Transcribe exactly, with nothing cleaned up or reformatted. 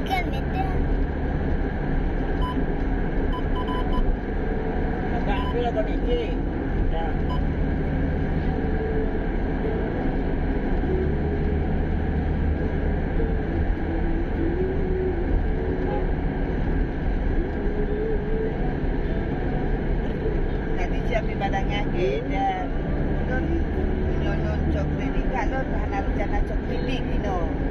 Agak tu lah kau ni, cik. Dah. Tadi siap di badangan ke dan ulun, nyoe lôn cok kredit kat lôn, hana rencana cok kredit inoe.